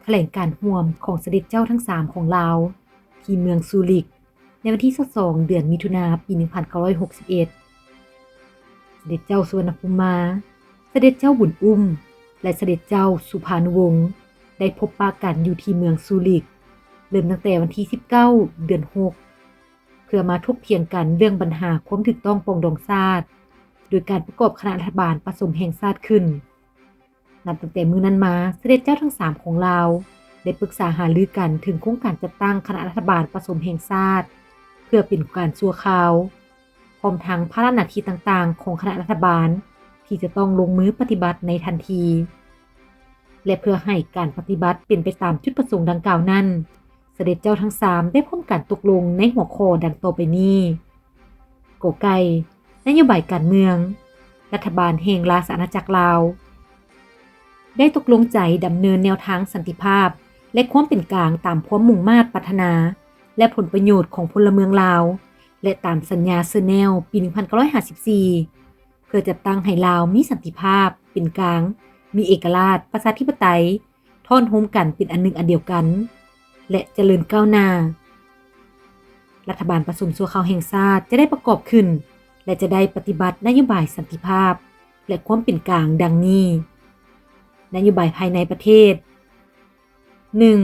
ຖະແຫຼງການຮ່ວມຂອງສະເດັດເຈົ້າທັງສາມຂອງລາວ ທີ່ເມືອງຊູຣິກ ໃນວັນທີຊາວສອງ ເດືອນມິຖຸນາ ປີໜຶ່ງພັນເກົ້າຮ້ອຍຫົກສິບເອັດ. ສະເດັດເຈົ້າສຸວັນນະພູມມາ, ສະເດັດເຈົ້າບຸນອຸ້ມ ແລະ ສະເດັດເຈົ້າສຸພານຸວົງ ໄດ້ພົບປະກັນຢູ່ທີ່ເມືອງຊູຣິກ ເລີ່ມຕັ້ງແຕ່ວັນທີສິບເກົ້າ ເດືອນຫົກ ເພື່ອມາຖົກຖຽງກັນເລື່ອງບັນຫາຄວາມຖືກຕ້ອງປອງດອງຊາດ ໂດຍການປະກອບຄະນະລັດຖະບານປະສົມແຫ່ງຊາດຂຶ້ນ. ນັບຕັ້ງແຕ່ມື້ນັ້ນມາ, ສະເດັດເຈົ້າທັງສາມຂອງລາວ ໄດ້ປຶກສາຫາລືກັນເຖິງໂຄງການຈັດຕັ້ງຄະນະລັດຖະບານປະສົມແຫ່ງຊາດ ເພື່ອເປັນການຊົ່ວຄາວ, ພ້ອມທັງພາລະໜ້າທີ່ຕ່າງໆຂອງຄະນະລັດຖະບານ ທີ່ຈະຕ້ອງລົງມືປະຕິບັດໃນທັນທີ ແລະ ເພື່ອໃຫ້ການປະຕິບັດເປັນໄປຕາມຈຸດປະສົງດັ່ງກ່າວນັ້ນ, ສະເດັດເຈົ້າທັງສາມໄດ້ພ້ອມກັນຕົກລົງໃນຫົວຂໍ້ດັ່ງຕໍ່ໄປນີ້. ກ.ໄກ່ ນະໂຍບາຍການເມືອງ, ລັດຖະບານແຫ່ງລາຊະອານາຈັກລາວ ໄດ້ຕົກລົງໃຈດຳເນີນແນວທາງສັນຕິພາບ ແລະ ຄວາມເປັນກາງຕາມຄວາມມຸ່ງມາດປາດຖະໜາ ແລະ ຜົນປະໂຫຍດຂອງພົນລະເມືອງລາວ ແລະ ຕາມສັນຍາເຊີແນວປີໜຶ່ງພັນເກົ້າຮ້ອຍຫ້າສິບສີ່ ເພື່ອຈັດຕັ້ງໃຫ້ລາວມີສັນຕິພາບ, ເປັນກາງ, ມີເອກະລາດ, ປະຊາທິປະໄຕ, ທ້ອນໂຮມກັນເປັນອັນໜຶ່ງອັນດຽວກັນ ແລະ ຈະເລີນກ້າວໜ້າ. ລັດຖະບານປະສົມຊົ່ວຄາວແຫ່ງຊາດຈະໄດ້ປະກອບຂຶ້ນ ແລະ ຈະໄດ້ປະຕິບັດນະໂຍບາຍສັນຕິພາບ ແລະ ຄວາມເປັນກາງດັ່ງນີ້. ນະໂຍບາຍພາຍໃນປະເທດ. ໜຶ່ງ,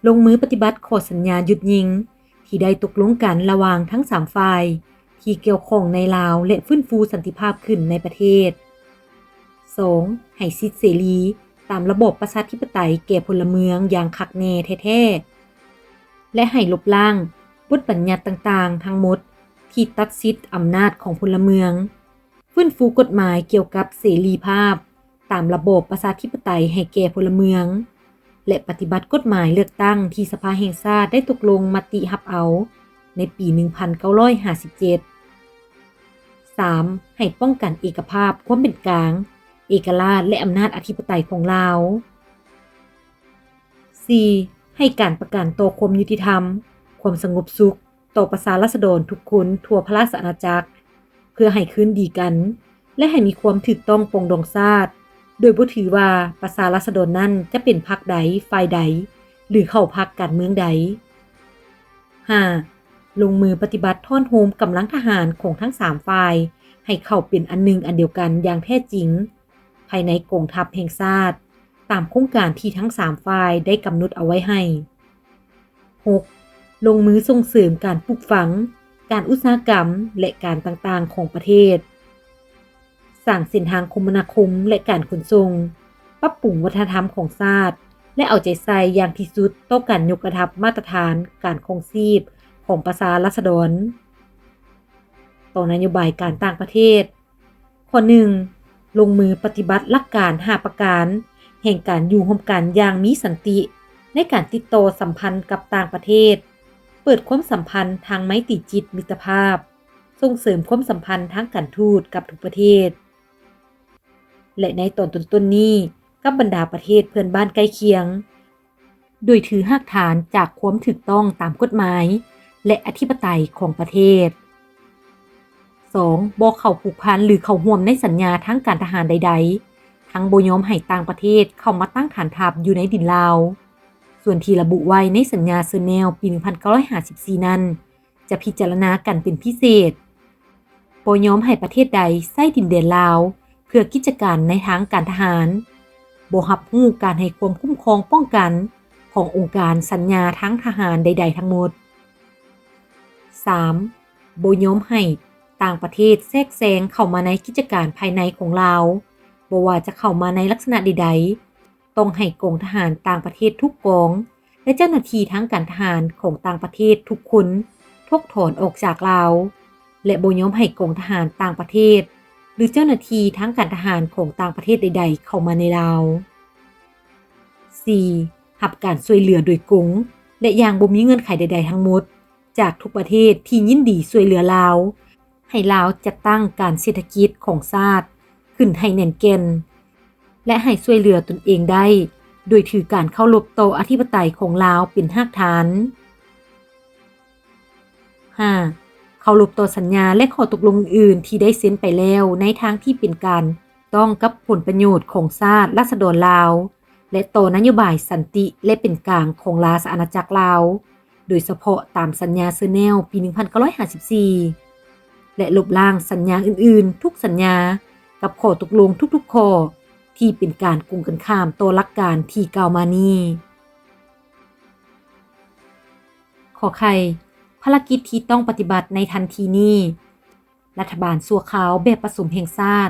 ລົງມືປະຕິບັດຂໍ້ສັນຍາຢຸດຍິງ ທີ່ໄດ້ຕົກລົງກັນລະຫວ່າງທັງສາມຝ່າຍທີ່ກ່ຽວຂ້ອງໃນລາວ ແລະ ຟື້ນຟູສັນຕິພາບຂຶ້ນໃນປະເທດ. ສອງ, ໃຫ້ສິດເສລີຕາມລະບອບປະຊາທິປະໄຕແກ່ພົນລະເມືອງຢ່າງຄັກແນ່ແທ້ໆ ແລະ ໃຫ້ລົບລ້າງບົດບັນຍັດຕ່າງໆທັງໝົດທີ່ຕັດສິດອຳນາດຂອງພົນລະເມືອງ. ຟື້ນຟູກົດໝາຍກ່ຽວກັບເສລີພາບຕາມລະບອບປະຊາທິປະໄຕໃຫ້ແກ່ພົນລະເມືອງ ແລະ ປະຕິບັດກົດໝາຍເລືອກຕັ້ງທີ່ສະພາແຫ່ງຊາດໄດ້ຕົກລົງມະຕິຮັບເອົາໃນປີໜຶ່ງພັນເກົ້າຮ້ອຍຫ້າສິບເຈັດ. ສາມ, ໃຫ້ປ້ອງກັນເອກະພາບ, ຄວາມເປັນກາງ, ເອກະລາດ ແລະ ອຳນາດອະທິປະໄຕຂອງລາວ. ສີ່, ໃຫ້ການປະກັນຕໍ່ຄວາມຍຸຕິທຳ, ຄວາມສະຫງົບສຸກ ຕໍ່ປະຊາລາຊະດອນທຸກຄົນທົ່ວພະລາຊະອານາຈັກ ເພື່ອໃຫ້ຄືນດີກັນ ແລະ ໃຫ້ມີຄວາມຖືກຕ້ອງປອງດອງຊາດ ໂດຍບໍ່ຖືວ່າປະຊາລາຊະດອນນັ້ນຈະເປັນພັກໃດ, ຝ່າຍໃດ ຫຼື ເຂົ້າພັກການເມືອງໃດ. ຫ້າ, ລົງມືປະຕິບັດທ້ອນໂຮມກຳລັງທະຫານຂອງທັງສາມຝ່າຍ ໃຫ້ເຂົ້າເປັນອັນໜຶ່ງອັນດຽວກັນຢ່າງແທ້ຈິງ ພາຍໃນກອງທັບແຫ່ງຊາດ ຕາມໂຄງການທີ່ທັງສາມຝ່າຍໄດ້ກຳນົດເອົາໄວ້ໃຫ້. ຫົກ, ລົງມືສົ່ງເສີມການປູກຝັງ, ການອຸດສາຫະກຳ ແລະ ການຕ່າງໆຂອງປະເທດ, ສ້າງເສັ້ນທາງຄົມມະນາຄົມ ແລະ ການຂົນສົ່ງ, ປັບປຸງວັດທະນະທຳຂອງຊາດ ແລະ ເອົາໃຈໃສ່ຢ່າງທີ່ສຸດຕໍ່ການຍົກລະດັບມາດຕະຖານການຄອງຊີບຂອງປະຊາລາຊະດອນ. ຕໍ່ນະໂຍບາຍການຕ່າງປະເທດ. ຂໍ້ໜຶ່ງ, ລົງມືປະຕິບັດຫຼັກການຫ້າປະການແຫ່ງການຢູ່ຮ່ວມກັນຢ່າງມີສັນຕິ ໃນການຕິດຕໍ່ສຳພັນກັບຕ່າງປະເທດ, ເປີດຄວາມສຳພັນທາງໄມຕີຈິດມິດຕະພາບ, ສົ່ງເສີມຄວາມສຳພັນທາງການທູດກັບທຸກປະເທດ ແລະ ໃນຕອນຕົ້ນໆນີ້ ກັບບັນດາປະເທດເພື່ອນບ້ານໃກ້ຄຽງ. ໂດຍຖືຮາກຖານຈາກຄວາມຖືກຕ້ອງຕາມກົດໝາຍ ແລະ ອະທິປະໄຕຂອງປະເທດ. ສອງ, ບໍ່ເຂົ້າຜູກພັນ ຫຼື ເຂົ້າຮ່ວມໃນສັນຍາທາງການທະຫານໃດໆ, ທັງບໍ່ຍອມໃຫ້ຕ່າງປະເທດເຂົ້າມາຕັ້ງຖານທັບຢູ່ໃນດິນລາວ. ສ່ວນທີ່ລະບຸໄວ້ໃນສັນຍາເຊີແນວປີໜຶ່ງພັນເກົ້າຮ້ອຍຫ້າສິບສີ່ນັ້ນ ຈະພິຈາລະນາກັນເປັນພິເສດ. ບໍ່ຍອມໃຫ້ປະເທດໃດໃຊ້ດິນແດນລາວເພື່ອກິດຈະການໃນທາງການທະຫານ, ບໍ່ຮັບຮູ້ການໃຫ້ຄວາມຄຸ້ມຄອງປ້ອງກັນຂອງອົງການສັນຍາທາງທະຫານໃດໆທັງໝົດ. ສາມ, ບໍ່ຍອມໃຫ້ຕ່າງປະເທດແຊກແຊງເຂົ້າມາໃນກິດຈະການພາຍໃນຂອງລາວ, ບໍ່ວ່າຈະເຂົ້າມາໃນລັກສະນະໃດໆ, ຕ້ອງໃຫ້ກອງທະຫານຕ່າງປະເທດທຸກກອງ ແລະ ເຈົ້າໜ້າທີ່ທາງການທະຫານຂອງຕ່າງປະເທດທຸກຄົນຖືກຖອນອອກຈາກລາວ ແລະ ບໍ່ຍອມໃຫ້ກອງທະຫານຕ່າງປະເທດ ຫຼື ເຈົ້າໜ້າທີ່ທາງການທະຫານຂອງຕ່າງປະເທດໃດໆເຂົ້າມາໃນລາວ. ສີ່, ຮັບການຊ່ວຍເຫຼືອໂດຍກົງ ແລະ ຢ່າງບໍ່ມີເງື່ອນໄຂໃດໆທັງໝົດ ຈາກທຸກປະເທດທີ່ຍິນດີຊ່ວຍເຫຼືອລາວ ໃຫ້ລາວຈັດຕັ້ງການເສດຖະກິດຂອງຊາດຂຶ້ນໃຫ້ແໜ້ນແກ່ນ ແລະ ໃຫ້ຊ່ວຍເຫຼືອຕົນເອງໄດ້ ໂດຍຖືການເຄົາລົບຕໍ່ອະທິປະໄຕຂອງລາວເປັນຮາກຖານ. ຫ້າ, ເຄົາລົບຕໍ່ສັນຍາ ແລະ ຂໍ້ຕົກລົງອື່ນໆທີ່ໄດ້ເຊັນໄປແລ້ວ ໃນທາງທີ່ເປັນການຕ້ອງກັບຜົນປະໂຫຍດຂອງຊາດລາຊະດອນລາວ, ແລະ ຕໍ່ນະໂຍບາຍສັນຕິ ແລະ ເປັນກາງຂອງລາຊະອານາຈັກລາວ, ໂດຍສະເພາະຕາມສັນຍາເຊີແນວປີໜຶ່ງພັນເກົ້າຮ້ອຍຫ້າສິບສີ່ ແລະ ລົບລ້າງສັນຍາອື່ນໆທຸກສັນຍາ ກັບຂໍ້ຕົກລົງທຸກໆຂໍ້ ທີ່ເປັນການກົງກັນຂ້າມຕໍ່ຫຼັກການທີ່ກ່າວມານີ້. ຂໍໄຂ່ ພາລະກິດທີ່ຕ້ອງປະຕິບັດໃນທັນທີນີ້, ລັດຖະບານຊົ່ວຄາວແບບປະສົມແຫ່ງຊາດ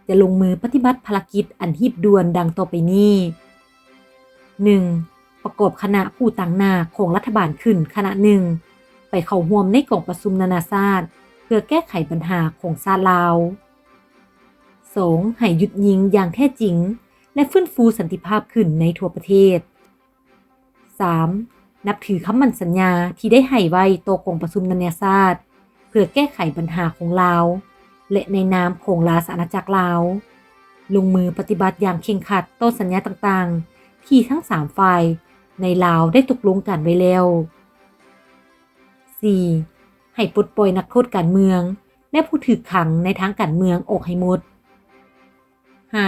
ຈະລົງມືປະຕິບັດພາລະກິດອັນຮີບດ່ວນດັ່ງຕໍ່ໄປນີ້. ໜຶ່ງ, ປະກອບຄະນະຜູ້ຕາງໜ້າຂອງລັດຖະບານຂຶ້ນຄະນະໜຶ່ງ ໄປເຂົ້າຮ່ວມໃນກອງປະຊຸມນານາຊາດ ເພື່ອແກ້ໄຂບັນຫາຂອງຊາດລາວ. ສອງ, ໃຫ້ຢຸດຍິງຢ່າງແທ້ຈິງ ແລະ ຟື້ນຟູສັນຕິພາບຂຶ້ນໃນທົ່ວປະເທດ. ສາມ, ນັບຖືຄຳໝັ້ນສັນຍາທີ່ໄດ້ໃຫ້ໄວ້ຕໍ່ກອງປະຊຸມນານາຊາດ ເພື່ອແກ້ໄຂບັນຫາຂອງລາວ ແລະ ໃນນາມຂອງລາຊະອານາຈັກລາວ, ລົງມືປະຕິບັດຢ່າງເຄັ່ງຄັດຕໍ່ສັນຍາຕ່າງໆ ທີ່ທັງສາມຝ່າຍໃນລາວໄດ້ຕົກລົງກັນໄວ້ແລ້ວ. ສີ່, ໃຫ້ປົດປ່ອຍນັກໂທດການເມືອງ ແລະ ຜູ້ຖືກຂັງໃນທາງການເມືອງອອກໃຫ້ໝົດ. ຫ້າ,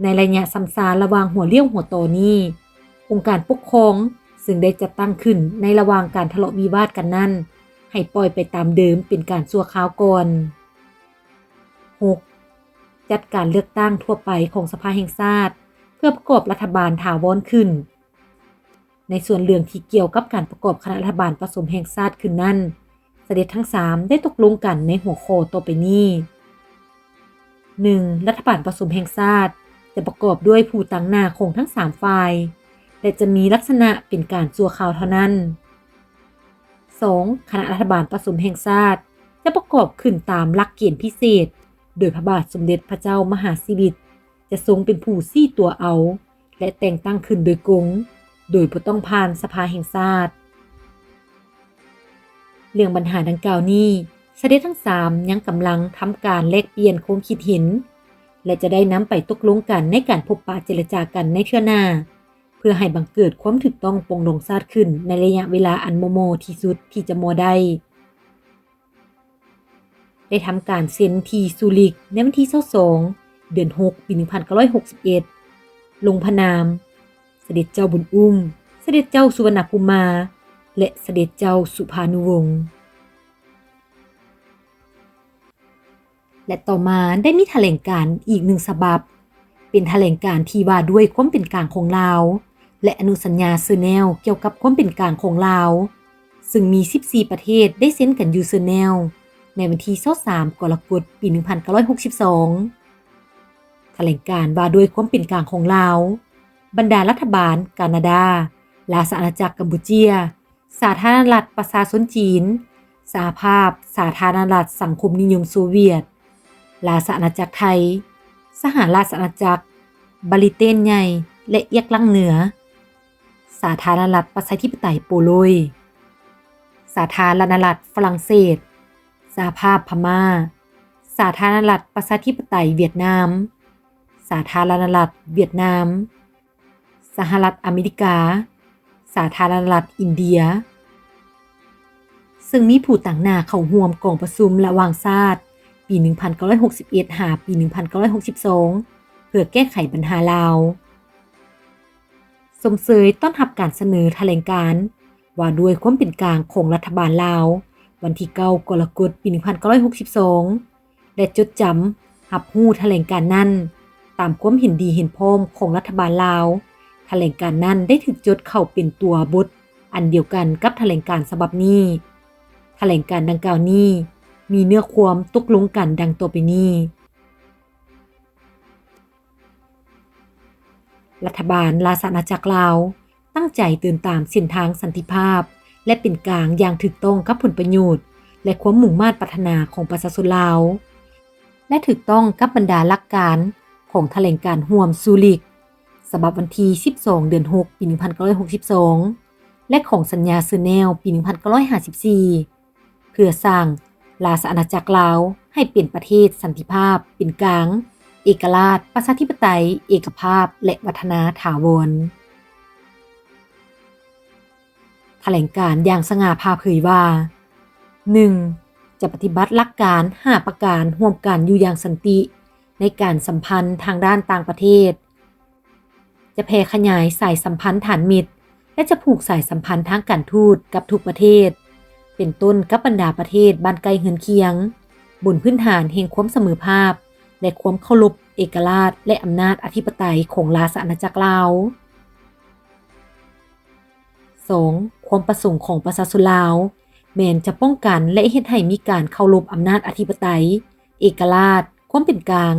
ໃນໄລຍະຊຳຊາລະຫວ່າງຫົວລ້ຽວຫົວຕໍ່ນີ້, ອົງການປົກຄອງເຊິ່ງໄດ້ຈັດຕັ້ງຂຶ້ນໃນລະຫວ່າງການທະເລາະວິວາດກັນນັ້ນ ໃຫ້ປ່ອຍໄປຕາມເດີມເປັນການຊົ່ວຄາວກ່ອນ. ຫົກ, ຈັດການເລືອກຕັ້ງທົ່ວໄປຂອງສະພາແຫ່ງຊາດ ເພື່ອປະກອບລັດຖະບານຖາວອນຂຶ້ນ. ໃນສ່ວນເລື່ອງທີ່ກ່ຽວກັບການປະກອບຄະນະລັດຖະບານປະສົມແຫ່ງຊາດຂຶ້ນນັ້ນ, ສະເດັດທັງສາມໄດ້ຕົກລົງກັນໃນຫົວຂໍ້ຕໍ່ໄປນີ້. ໜຶ່ງ, ລັດຖະບານປະສົມແຫ່ງຊາດຈະປະກອບດ້ວຍຜູ້ຕາງໜ້າຂອງທັງສາມຝ່າຍ ແລະ ຈະມີລັກສະນະເປັນການຊົ່ວຄາວເທົ່ານັ້ນ. ສອງ, ຄະນະລັດຖະບານປະສົມແຫ່ງຊາດຈະປະກອບຂຶ້ນຕາມຫຼັກເກນພິເສດ ໂດຍພະບາດສົມເດັດພະເຈົ້າມະຫາຊີວິດ ຈະຊົງເປັນຜູ້ຊີ້ຕົວເອົາ ແລະ ແຕ່ງຕັ້ງຂຶ້ນໂດຍກົງ ໂດຍບໍ່ຕ້ອງຜ່ານສະພາແຫ່ງຊາດ. ເລື່ອງບັນຫາດັ່ງກ່າວນີ້, ສະເດັດທັງສາມຍັງກຳລັງທຳການແລກປ່ຽນຄວາມຄິດເຫັນ ແລະ ຈະໄດ້ນຳໄປຕົກລົງກັນໃນການພົບປະເຈລະຈາກັນໃນເທື່ອໜ້າ ເພື່ອໃຫ້ບັງເກີດຄວາມຖືກຕ້ອງປອງດອງຊາດຂຶ້ນໃນໄລຍະເວລາອັນເໝາະໆທີ່ສຸດທີ່ຈະເໝາະໄດ້. ໄດ້ທຳການເຊັນທີ່ຊູຣິກໃນວັນທີຊາວສອງ ເດືອນຫົກ ປີໜຶ່ງພັນເກົ້າຮ້ອຍຫົກສິບເອັດ ລົງພະນາມ ສະເດັດເຈົ້າບຸນອຸ້ມ, ສະເດັດເຈົ້າສຸວັນນະພູມາ ແລະ ສະເດັດເຈົ້າສຸພານຸວົງ. ແລະ ຕໍ່ມາໄດ້ມີຖະແຫຼງການອີກໜຶ່ງສະບັບ, ເປັນຖະແຫຼງການທີ່ວ່າດ້ວຍຄວາມເປັນກາງຂອງລາວ ແລະ ອະນຸສັນຍາເຊີແນວກ່ຽວກັບຄວາມເປັນກາງຂອງລາວ, ເຊິ່ງມີສິບສີ່ປະເທດໄດ້ເຊັນກັນຢູ່ເຊີແນວ ໃນວັນທີຊາວສາມ ກໍລະກົດ ປີໜຶ່ງພັນເກົ້າຮ້ອຍຫົກສິບສອງ. ຖະແຫຼງການວ່າດ້ວຍຄວາມເປັນກາງຂອງລາວ, ບັນດາລັດຖະບານການາດາ, ລາຊະອານາຈັກກຳປູເຈຍ, ສາທາລະນະລັດປະຊາຊົນຈີນ, ສະຫະພາບສາທາລະນະລັດສັງຄົມນິຍົມໂຊວຽດ, ລາຊະອານາຈັກໄທ, ສະຫະລາຊະອານາຈັກ, ບາລິເຕນໃຫຍ່ ແລະ ອຽກລັງເໜືອ, ສາທາລະນະລັດປະຊາທິປະໄຕໂປໂລຍ, ສາທາລະນະລັດຝຣັ່ງເສດ, ສະຫະພາບພະມ້າ, ສາທາລະນະລັດປະຊາທິປະໄຕຫວຽດນາມ, ສາທາລະນະລັດຫວຽດນາມ, ສະຫະລັດອາເມລິກາ, ສາທາລະນະລັດອິນເດຍ, ເຊິ່ງມີຜູ້ຕາງໜ້າເຂົ້າຮ່ວມກອງປະຊຸມລະຫວ່າງຊາດ ປີໜຶ່ງພັນເກົ້າຮ້ອຍຫົກສິບເອັດ ຫາປີໜຶ່ງພັນເກົ້າຮ້ອຍຫົກສິບສອງ ເພື່ອແກ້ໄຂບັນຫາລາວ. ຊົມເຊີຍຕ້ອນຮັບການສະເໜີຖະແຫຼງການວ່າດ້ວຍຄວາມເປັນກາງຂອງລັດຖະບານລາວ ວັນທີເກົ້າ ກໍລະກົດ ປີໜຶ່ງພັນເກົ້າຮ້ອຍຫົກສິບສອງ ແລະ ຈົດຈຳຮັບຮູ້ຖະແຫຼງການນັ້ນ ຕາມຄວາມເຫັນດີເຫັນພ້ອມຂອງລັດຖະບານລາວ, ຖະແຫຼງການນັ້ນໄດ້ຖືກຈົດເຂົ້າເປັນຕົວບົດອັນດຽວກັນກັບຖະແຫຼງການສະບັບນີ້. ຖະແຫຼງການດັ່ງກ່າວນີ້ມີເນື້ອຄວາມຕົກລົງກັນດັ່ງຕໍ່ໄປນີ້. ລັດຖະບານລາຊະອານາຈັກລາວ ຕັ້ງໃຈເດີນຕາມເສັ້ນທາງສັນຕິພາບ ແລະ ເປັນກາງຢ່າງຖືກຕ້ອງກັບຜົນປະໂຫຍດ ແລະ ຄວາມມຸ່ງມາດປາດຖະໜາຂອງປະຊາຊົນລາວ ແລະ ຖືກຕ້ອງກັບບັນດາຫຼັກການຂອງຖະແຫຼງການຮ່ວມຊູຣິກ ສະບັບວັນທີສິບສອງ ເດືອນຫົກ ປີໜຶ່ງພັນເກົ້າຮ້ອຍຫົກສິບສອງ ແລະ ຂອງສັນຍາເຊີແນວ ປີໜຶ່ງພັນເກົ້າຮ້ອຍຫ້າສິບສີ່ ເພື່ອສ້າງລາຊະອານາຈັກລາວໃຫ້ເປັນປະເທດສັນຕິພາບ, ເປັນກາງ, ເອກະລາດ, ປະຊາທິປະໄຕ, ເອກະພາບ ແລະ ວັດທະນາຖາວອນ. ຖະແຫຼງການຢ່າງສະຫງ່າຜ່າເຜີຍວ່າ, ໜຶ່ງ, ຈະປະຕິບັດຫຼັກການຫ້າປະການຮ່ວມກັນຢູ່ຢ່າງສັນຕິ ໃນການສຳພັນທາງດ້ານຕ່າງປະເທດ. ຈະແຜ່ຂະຫຍາຍສາຍສຳພັນຖານມິດ ແລະ ຈະຜູກສາຍສຳພັນທາງການທູດກັບທຸກປະເທດ, ເປັນຕົ້ນກັບບັນດາປະເທດບ້ານໃກ້ເຮືອນຄຽງ, ບົນພື້ນຖານແຫ່ງຄວາມສະເໝີພາບ ແລະ ຄວາມເຄົາລົບເອກະລາດ ແລະ ອຳນາດອະທິປະໄຕຂອງລາຊະອານາຈັກລາວ. ສອງ, ຄວາມປະສົງຂອງປະຊາຊົນລາວ ແມ່ນຈະປ້ອງກັນ ແລະ ເຮັດໃຫ້ມີການເຄົາລົບອຳນາດອະທິປະໄຕ, ເອກະລາດ, ຄວາມເປັນກາງ,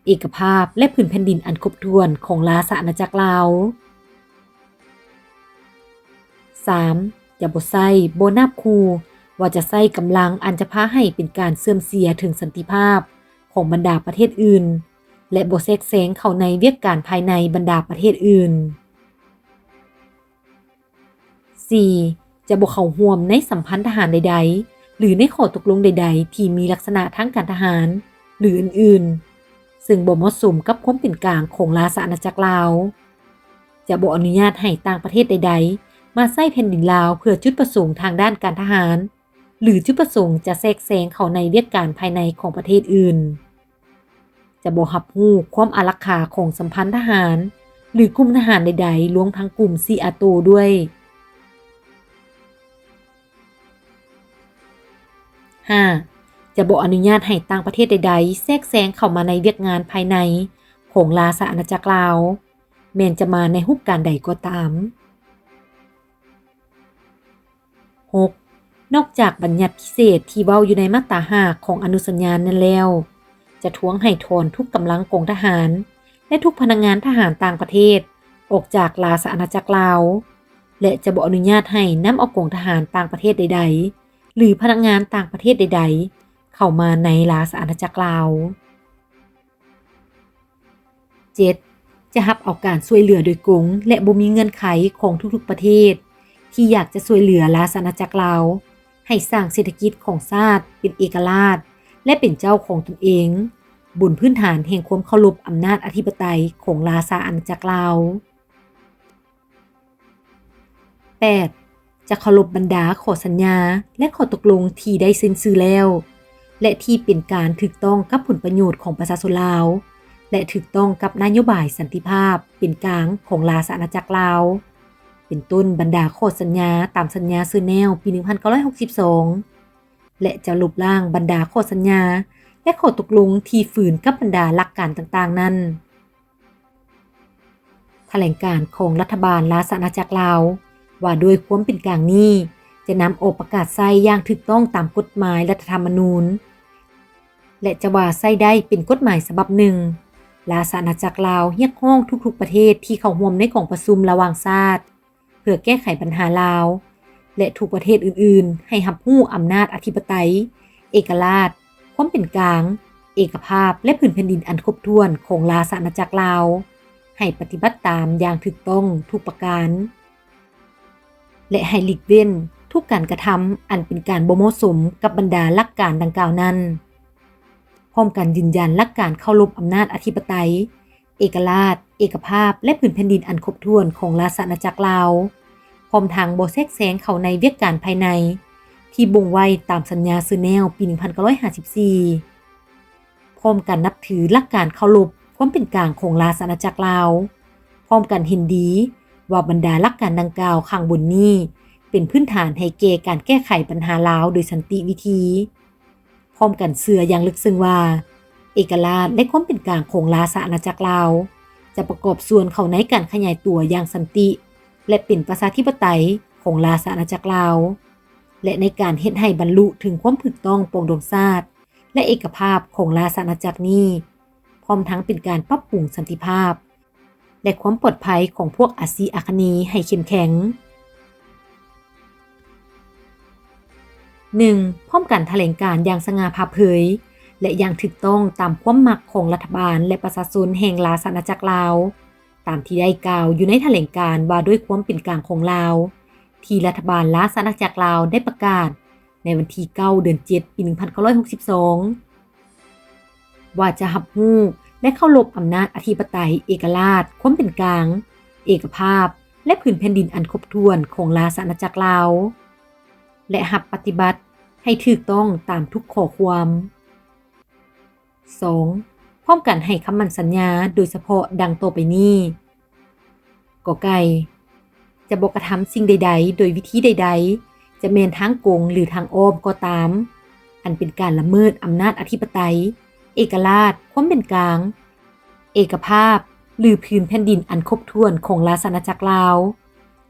ເອກະພາບ ແລະ ພື້ນແຜ່ນດິນອັນຄົບຖ້ວນຂອງລາຊະອານາຈັກລາວ. ສາມ, ຈະບໍ່ໃຊ້, ບໍ່ນາບຂູ່ວ່າຈະໃຊ້ກຳລັງອັນຈະພາໃຫ້ເປັນການເສື່ອມເສຍເຖິງສັນຕິພາບຂອງບັນດາປະເທດອື່ນ ແລະ ບໍ່ແຊກແຊງເຂົ້າໃນວຽກການພາຍໃນບັນດາປະເທດອື່ນ. ສີ່, ຈະບໍ່ເຂົ້າຮ່ວມໃນສຳພັນທະຫານໃດໆ ຫຼື ໃນຂໍ້ຕົກລົງໃດໆ ທີ່ມີລັກສະນະທາງການທະຫານ ຫຼື ອື່ນໆ ເຊິ່ງບໍ່ເໝາະສົມກັບຄວາມເປັນກາງຂອງລາຊະອານາຈັກລາວ. ຈະບໍ່ອະນຸຍາດໃຫ້ຕ່າງປະເທດໃດໆ ມາໃຊ້ແຜ່ນດິນລາວເພື່ອຈຸດປະສົງທາງດ້ານການທະຫານ ຫຼື ຈຸດປະສົງຈະແຊກແຊງເຂົ້າໃນວຽກການພາຍໃນຂອງປະເທດອື່ນ. ຈະບໍ່ຮັບຮູ້ຄວາມອາລັກຂາຂອງສຳພັນທະຫານ ຫຼື ກຸ່ມທະຫານໃດໆ ລວມທັງກຸ່ມຊີອາໂຕດ້ວຍ. ຫ້າ, ຈະບໍ່ອະນຸຍາດໃຫ້ຕ່າງປະເທດໃດໆ ແຊກແຊງເຂົ້າມາໃນວຽກງານພາຍໃນຂອງລາຊະອານາຈັກລາວ, ແມ່ນຈະມາໃນຮູບການໃດກໍຕາມ. ຫົກ, ນອກຈາກບັນຍັດພິເສດທີ່ເວົ້າຢູ່ໃນມາດຕາຫ້າຂອງອະນຸສັນຍານັ້ນແລ້ວ, ຈະທວງໃຫ້ຖອນທຸກກຳລັງກອງທະຫານ ແລະ ທຸກພະນັກງານທະຫານຕ່າງປະເທດອອກຈາກລາຊະອານາຈັກລາວ ແລະ ຈະບໍ່ອະນຸຍາດໃຫ້ນຳເອົາກອງທະຫານຕ່າງປະເທດໃດໆ ຫຼື ພະນັກງານຕ່າງປະເທດໃດໆ ເຂົ້າມາໃນລາຊະອານາຈັກລາວ. ເຈັດ, ຈະຮັບເອົາການຊ່ວຍເຫຼືອໂດຍກົງ ແລະ ບໍ່ມີເງື່ອນໄຂຂອງທຸກໆປະເທດທີ່ຢາກຈະຊ່ວຍເຫຼືອລາຊະອານາຈັກລາວ ໃຫ້ສ້າງເສດຖະກິດຂອງຊາດເປັນເອກະລາດ ແລະ ເປັນເຈົ້າຂອງຕົນເອງ, ບົນພື້ນຖານແຫ່ງຄວາມເຄົາລົບອຳນາດອະທິປະໄຕຂອງລາຊະອານາຈັກລາວ. ແປດ, ຈະເຄົາລົບບັນດາຂໍ້ສັນຍາ ແລະ ຂໍ້ຕົກລົງທີ່ໄດ້ເຊັນຊື່ແລ້ວ ແລະ ທີ່ເປັນການຖືກຕ້ອງກັບຜົນປະໂຫຍດຂອງປະຊາຊົນລາວ ແລະ ຖືກຕ້ອງກັບນະໂຍບາຍສັນຕິພາບເປັນກາງຂອງລາຊະອານາຈັກລາວ, ເປັນຕົ້ນບັນດາຂໍ້ສັນຍາຕາມສັນຍາເຊີແນວປີໜຶ່ງພັນເກົ້າຮ້ອຍຫົກສິບສອງ ແລະ ຈະລົບລ້າງບັນດາຂໍ້ສັນຍາ ແລະ ຂໍ້ຕົກລົງທີ່ຝືນກັບບັນດາຫຼັກການຕ່າງໆນັ້ນ. ຖະແຫຼງການຂອງລັດຖະບານລາຊະອານາຈັກລາວວ່າດ້ວຍຄວາມເປັນກາງນີ້ ຈະນຳອອກປະກາດໃຊ້ຢ່າງຖືກຕ້ອງຕາມກົດໝາຍລັດຖະທຳມະນູນ ແລະ ຈະວ່າໃຊ້ໄດ້ເປັນກົດໝາຍສະບັບໜຶ່ງ. ລາຊະອານາຈັກລາວຮຽກຮ້ອງທຸກໆປະເທດທີ່ເຂົ້າຮ່ວມໃນກອງປະຊຸມລະຫວ່າງຊາດ ເພື່ອແກ້ໄຂບັນຫາລາວ ແລະ ທຸກປະເທດອື່ນໆ ໃຫ້ຮັບຮູ້ອຳນາດອະທິປະໄຕ, ເອກະລາດ, ຄວາມເປັນກາງ, ເອກະພາບ ແລະ ພື້ນແຜ່ນດິນອັນຄົບຖ້ວນຂອງລາຊະອານາຈັກລາວ, ໃຫ້ປະຕິບັດຕາມຢ່າງຖືກຕ້ອງທຸກປະການ ແລະ ໃຫ້ຫຼີກເວັ້ນທຸກການກະທຳອັນເປັນການບໍ່ເໝາະສົມກັບບັນດາຫຼັກການດັ່ງກ່າວນັ້ນ. ພ້ອມກັນຢືນຢັນຫຼັກການເຄົາລົບອຳນາດອະທິປະໄຕ, ເອກະລາດ, ເອກະພາບ ແລະ ພື້ນແຜ່ນດິນອັນຄົບຖ້ວນຂອງລາຊະອານາຈັກລາວ, ພ້ອມທັງບໍ່ແຊກແຊງເຂົ້າໃນວຽກການພາຍໃນທີ່ບົ່ງໄວ້ຕາມສັນຍາເຊີແນວປີໜຶ່ງພັນເກົ້າຮ້ອຍຫ້າສິບສີ່, ພ້ອມກັນນັບຖືຫຼັກການເຄົາລົບຄວາມເປັນກາງຂອງລາຊະອານາຈັກລາວ, ພ້ອມກັນເຫັນດີວ່າບັນດາຫຼັກການດັ່ງກ່າວຂ້າງບົນນີ້ ເປັນພື້ນຖານໃຫ້ແກ່ການແກ້ໄຂບັນຫາລາວໂດຍສັນຕິວິທີ. ພ້ອມກັນເຊື່ອຢ່າງເລິກເຊິ່ງວ່າ ເອກະລາດ ແລະ ຄວາມເປັນກາງຂອງລາຊະອານາຈັກລາວ ຈະປະກອບສ່ວນເຂົ້າໃນການຂະຫຍາຍຕົວຢ່າງສັນຕິ ແລະ ເປັນປະຊາທິປະໄຕຂອງລາຊະອານາຈັກລາວ ແລະ ໃນການເຮັດໃຫ້ບັນລຸເຖິງຄວາມຖືກຕ້ອງປອງດອງຊາດ ແລະ ເອກະພາບຂອງລາຊະອານາຈັກນີ້, ພ້ອມທັງເປັນການປັບປຸງສັນຕິພາບ ແລະ ຄວາມປອດໄພຂອງພວກອາຊີອາຄະນີໃຫ້ເຂັ້ມແຂງ. ໜຶ່ງ, ພ້ອມກັນຖະແຫຼງການຢ່າງສະຫງ່າຜ່າເຜີຍ ແລະ ຢ່າງຖືກຕ້ອງຕາມຄວາມມັກຂອງລັດຖະບານ ແລະ ປະຊາຊົນແຫ່ງລາຊະອານາຈັກລາວ, ຕາມທີ່ໄດ້ກ່າວຢູ່ໃນຖະແຫຼງການວ່າດ້ວຍຄວາມເປັນກາງຂອງລາວ ທີ່ລັດຖະບານລາຊະອານາຈັກລາວໄດ້ປະກາດໃນວັນທີເກົ້າ ເດືອນເຈັດ ປີໜຶ່ງພັນເກົ້າຮ້ອຍຫົກສິບສອງ. ວ່າຈະຮັບຮູ້ ແລະ ເຄົາລົບອຳນາດອະທິປະໄຕ, ເອກະລາດ, ຄວາມເປັນກາງ, ເອກະພາບ ແລະ ພື້ນແຜ່ນດິນອັນຄົບຖ້ວນຂອງລາຊະອານາຈັກລາວ ແລະ ຮັບປະຕິບັດໃຫ້ຖືກຕ້ອງຕາມທຸກຂໍ້ຄວາມ. ສອງ, ພ້ອມກັນໃຫ້ຄຳໝັ້ນສັນຍາໂດຍສະເພາະດັ່ງຕໍ່ໄປນີ້. ກ.ໄກ່ ຈະບໍ່ກະທຳສິ່ງໃດໆ ໂດຍວິທີໃດໆ ຈະແມ່ນທາງກົງ ຫຼື ທາງອ້ອມກໍຕາມ ອັນເປັນການລະເມີດອຳນາດອະທິປະໄຕ, ເອກະລາດ, ຄວາມເປັນກາງ, ເອກະພາບ ຫຼື ພື້ນແຜ່ນດິນອັນຄົບຖ້ວນຂອງລາຊະອານາຈັກລາວ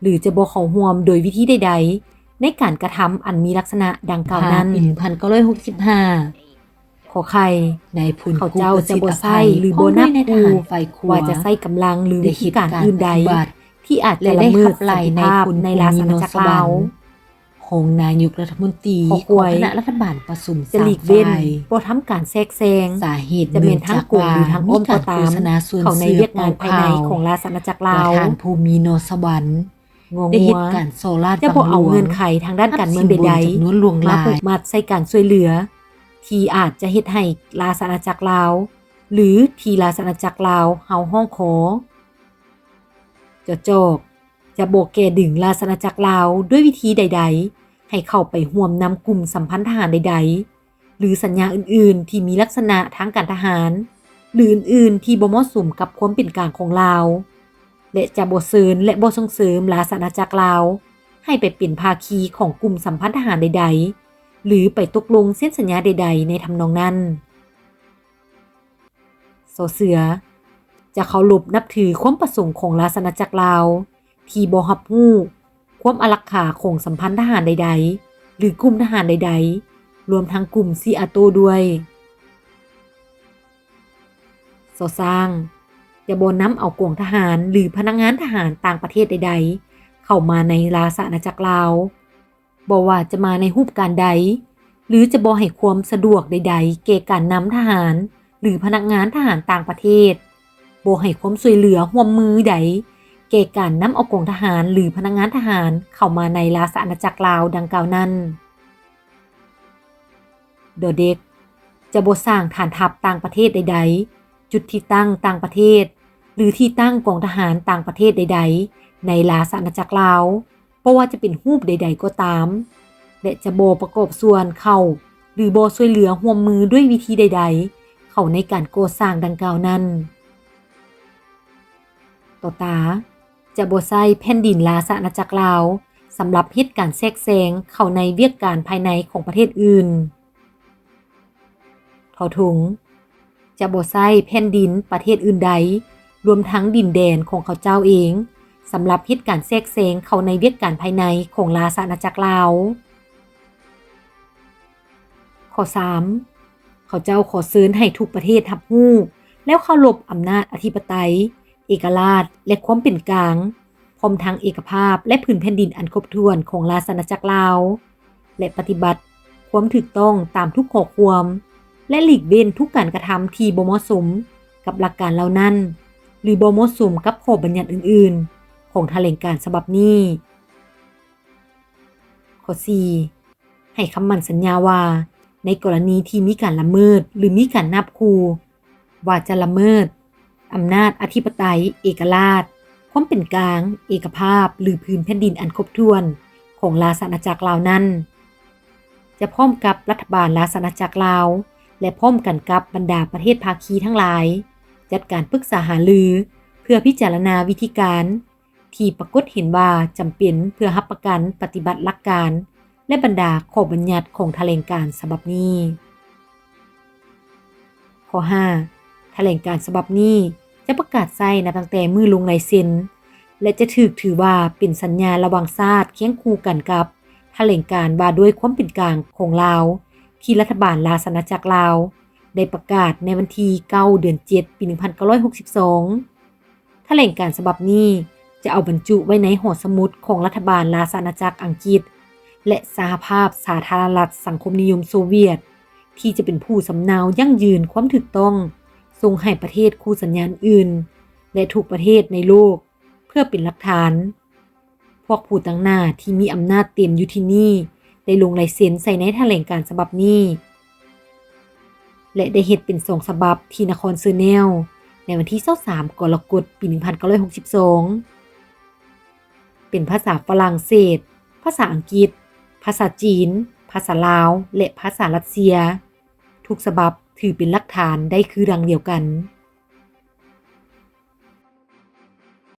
ຫຼື ຈະບໍ່ເຂົ້າຮ່ວມໂດຍວິທີໃດໆ ໃນການກະທຳອັນມີລັກສະນະດັ່ງກ່າວນັ້ນ. ປີໜຶ່ງພັນເກົ້າຮ້ອຍຫົກສິບຫ້າ ຂໍໄຂ່ ນາຍພົນ ເຂົາເຈົ້າຈະບໍ່ໃຊ້ ຫຼື ບໍ່ນັບຮູ້ວ່າຈະໃຊ້ກຳລັງ ຫຼື ວິທີການອື່ນໃດ ທີ່ອາດຈະລະເມີດສັນຕິພາບໃນລາຊະອານາຈັກລາວ. ຮອງນາຍົກລັດຖະມົນຕີ ຂໍຄວາຍ ຂອງຄະນະລັດຖະບານປະຊຸມ ຈະຫຼີກເວັ້ນ ສາມຝ່າຍ ບໍ່ທຳການແຊກແຊງ ສາເຫດ ຈະແມ່ນທາງກົງ ຫຼື ທາງອ້ອມກໍຕາມ ເຂົ້າໃນວຽກງານພາຍໃນຂອງລາຊະອານາຈັກລາວ. ວ່າທ່ານຜູ້ມີນອນສະຫວັນ ງໍງົວ ໄດ້ເຮັດການສໍ້ລາດບັງຫຼວງ ຈະບໍ່ເອົາເງື່ອນໄຂທາງດ້ານການເມືອງໃດໆ ຮັບສິນບົນຈຳນວນຫຼວງຫຼາຍ ມາຜູກມັດໃສ່ການຊ່ວຍເຫຼືອ ທີ່ອາດຈະເຮັດໃຫ້ລາຊະອານາຈັກລາວ ຫຼື ທີ່ລາຊະອານາຈັກລາວເຮົາຮ້ອງຂໍ. ຈ.ຈອກ ຈະບໍ່ແກ່ດຶງລາຊະອານາຈັກລາວດ້ວຍວິທີໃດໆ ໃຫ້ເຂົ້າໄປຮ່ວມນຳກຸ່ມສຳພັນທະຫານໃດໆ ຫຼື ສັນຍາອື່ນໆ ທີ່ມີລັກສະນະທາງການທະຫານ ຫຼື ອື່ນໆ ທີ່ບໍ່ເໝາະສົມກັບຄວາມເປັນກາງຂອງລາວ ແລະ ຈະບໍ່ເຊີນ ແລະ ບໍ່ສົ່ງເສີມລາຊະອານາຈັກລາວໃຫ້ໄປເປັນພາຄີຂອງກຸ່ມສຳພັນທະຫານໃດໆ ຫຼື ໄປຕົກລົງເຊັນສັນຍາໃດໆ ໃນທຳນອງນັ້ນ. ຊ.ເສືອ ຈະເຄົາລົບນັບຖືຄວາມປະສົງຂອງລາຊະອານາຈັກລາວ ທີ່ບໍ່ຮັບຮູ້ຄວາມອາລັກຂາຂອງສຳພັນທະຫານໃດໆ ຫຼື ກຸ່ມທະຫານໃດໆ ລວມທັງກຸ່ມຊີອາໂຕ້ດ້ວຍ. ຊ.ຊ້າງ ຈະບໍ່ນຳເອົາກອງທະຫານ ຫຼື ພະນັກງານທະຫານຕ່າງປະເທດໃດໆ ເຂົ້າມາໃນລາຊະອານາຈັກລາວ ບໍ່ວ່າຈະມາໃນຮູບການໃດ ຫຼື ຈະບໍ່ໃຫ້ຄວາມສະດວກໃດໆ ແກ່ການນຳທະຫານ ຫຼື ພະນັກງານທະຫານຕ່າງປະເທດ, ບໍ່ໃຫ້ຄວາມຊ່ວຍເຫຼືອຮ່ວມມືໃດແກ່ການນຳເອົາກອງທະຫານ ຫຼື ພະນັກງານທະຫານເຂົ້າມາໃນລາຊະອານາຈັກລາວດັ່ງກ່າວນັ້ນ. ດ.ເດັກ ຈະບໍ່ສ້າງຖານທັບຕ່າງປະເທດໃດໆ, ຈຸດທີ່ຕັ້ງຕ່າງປະເທດ ຫຼື ທີ່ຕັ້ງກອງທະຫານຕ່າງປະເທດໃດໆ ໃນລາຊະອານາຈັກລາວ ບໍ່ວ່າຈະເປັນຮູບໃດໆກໍຕາມ ແລະ ຈະບໍ່ປະກອບສ່ວນເຂົ້າ ຫຼື ບໍ່ຊ່ວຍເຫຼືອຮ່ວມມືດ້ວຍວິທີໃດໆ ເຂົ້າໃນການກໍ່ສ້າງດັ່ງກ່າວນັ້ນ. ຕ.ຕາ ຈະບໍ່ໃຊ້ແຜ່ນດິນລາຊະອານາຈັກລາວ ສຳລັບເຮັດການແຊກແຊງເຂົ້າໃນວຽກການພາຍໃນຂອງປະເທດອື່ນ. ທໍຖົງ ຈະບໍ່ໃຊ້ແຜ່ນດິນປະເທດອື່ນໃດ ລວມທັງດິນແດນຂອງເຂົາເຈົ້າເອງ ສຳລັບເຮັດການແຊກແຊງເຂົ້າໃນວຽກການພາຍໃນຂອງລາຊະອານາຈັກລາວ. ຂໍ້ສາມ ເຂົາເຈົ້າຂໍເຊີນໃຫ້ທຸກປະເທດຮັບຮູ້ ແລ້ວເຄົາລົບອຳນາດອະທິປະໄຕ, ເອກະລາດ ແລະ ຄວາມເປັນກາງ, ພ້ອມທັງເອກະພາບ ແລະ ພື້ນແຜ່ນດິນອັນຄົບຖ້ວນຂອງລາຊະອານາຈັກລາວ ແລະ ປະຕິບັດຄວາມຖືກຕ້ອງຕາມທຸກຂໍ້ຄວາມ ແລະ ຫຼີກເວັ້ນທຸກການກະທຳທີ່ບໍ່ເໝາະສົມກັບຫຼັກການເຫຼົ່ານັ້ນ ຫຼື ບໍ່ເໝາະສົມກັບຂໍ້ບັນຍັດອື່ນໆຂອງຖະແຫຼງການສະບັບນີ້. ຂໍ້ສີ່ ໃຫ້ຄຳໝັ້ນສັນຍາວ່າ ໃນກໍລະນີທີ່ມີການລະເມີດ ຫຼື ມີການນາບຂູ່ວ່າຈະລະເມີດອຳນາດອະທິປະໄຕ, ເອກະລາດ, ຄວາມເປັນກາງ, ເອກະພາບ ຫຼື ພື້ນແຜ່ນດິນອັນຄົບຖ້ວນຂອງລາຊະອານາຈັກລາວນັ້ນ, ຈະພ້ອມກັບລັດຖະບານລາຊະອານາຈັກລາວ ແລະ ພ້ອມກັນກັບບັນດາປະເທດພາຄີທັງຫຼາຍ ຈັດການປຶກສາຫາລື ເພື່ອພິຈາລະນາວິທີການ ທີ່ປາກົດເຫັນວ່າຈຳເປັນເພື່ອຮັບປະກັນປະຕິບັດຫຼັກການ ແລະ ບັນດາຂໍ້ບັນຍັດຂອງຖະແຫຼງການສະບັບນີ້. ຂໍ້ຫ້າ ຖະແຫຼງການສະບັບນີ້ຈະປະກາດໃຊ້ນັບຕັ້ງແຕ່ມື້ລົງລາຍເຊັນ ແລະ ຈະຖືກຖືວ່າເປັນສັນຍາລະຫວ່າງຊາດ ຄຽງຄູ່ກັນກັບຖະແຫຼງການວ່າດ້ວຍຄວາມເປັນກາງຂອງລາວ ທີ່ລັດຖະບານລາຊະອານາຈັກລາວໄດ້ປະກາດໃນວັນທີເກົ້າ ເດືອນເຈັດ ປີໜຶ່ງພັນເກົ້າຮ້ອຍຫົກສິບສອງ. ຖະແຫຼງການສະບັບນີ້ຈະເອົາບັນຈຸໄວ້ໃນຫໍສະໝຸດຂອງລັດຖະບານລາຊະອານາຈັກອັງກິດ ແລະ ສະຫະພາບສາທາລະນະລັດສັງຄົມນິຍົມໂຊວຽດ ທີ່ຈະເປັນຜູ້ສຳເນົາຢັ້ງຢືນຄວາມຖືກຕ້ອງ ສົ່ງໃຫ້ປະເທດຄູ່ສັນຍາອື່ນໆ ແລະ ທຸກປະເທດໃນໂລກ ເພື່ອເປັນຫຼັກຖານ. ພວກຜູ້ຕາງໜ້າທີ່ມີອຳນາດເຕັມຢູ່ທີ່ນີ້ ໄດ້ລົງລາຍເຊັນໃສ່ໃນຖະແຫຼງການສະບັບນີ້ ແລະ ໄດ້ເຮັດເປັນສອງສະບັບທີ່ນະຄອນເຊີແນວ ໃນວັນທີຊາວສາມ ກໍລະກົດ ປີໜຶ່ງພັນເກົ້າຮ້ອຍຫົກສິບສອງ ເປັນພາສາຝຣັ່ງເສດ, ພາສາອັງກິດ, ພາສາຈີນ, ພາສາລາວ ແລະ ພາສາຣັດເຊຍ. ທຸກສະບັບຖືເປັນຫຼັກຖານໄດ້ຄືດັ່ງດຽວກັນ.